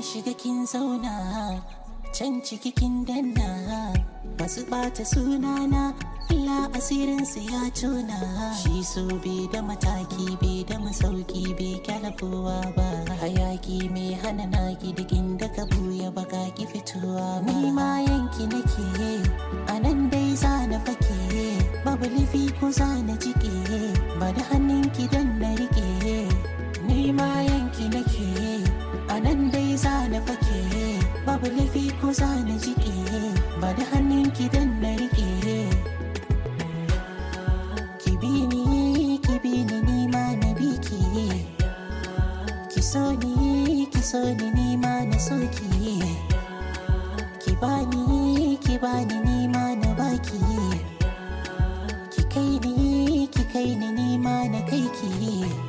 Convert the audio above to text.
Shiga kin zauna can ciki kin danna, masu ɓata sunana Allah asirinsu ya tona. Shi so bai da mataki, bai da masauki, bai kyalafowa ba. Hayaki mai hana naki, duk inda ka buya baka ki fitowa. Ni ma yanki nake, a nan dai za na fake, babu lifi ko za na jike, ba da hannunki dan na rike. Ni ma yanki nake, a nan dai za na fake, babu laifi ko za na jike, ba da hannunki dan na rike. Ki bi ni, ki bi ni, ni ma na bi ki. Ki so ni, ki so ni, ni ma na so ki. Ki bani, ki bani, ni ma na baki. Ki kai ni, ki kai ni, ni ma na kai ki.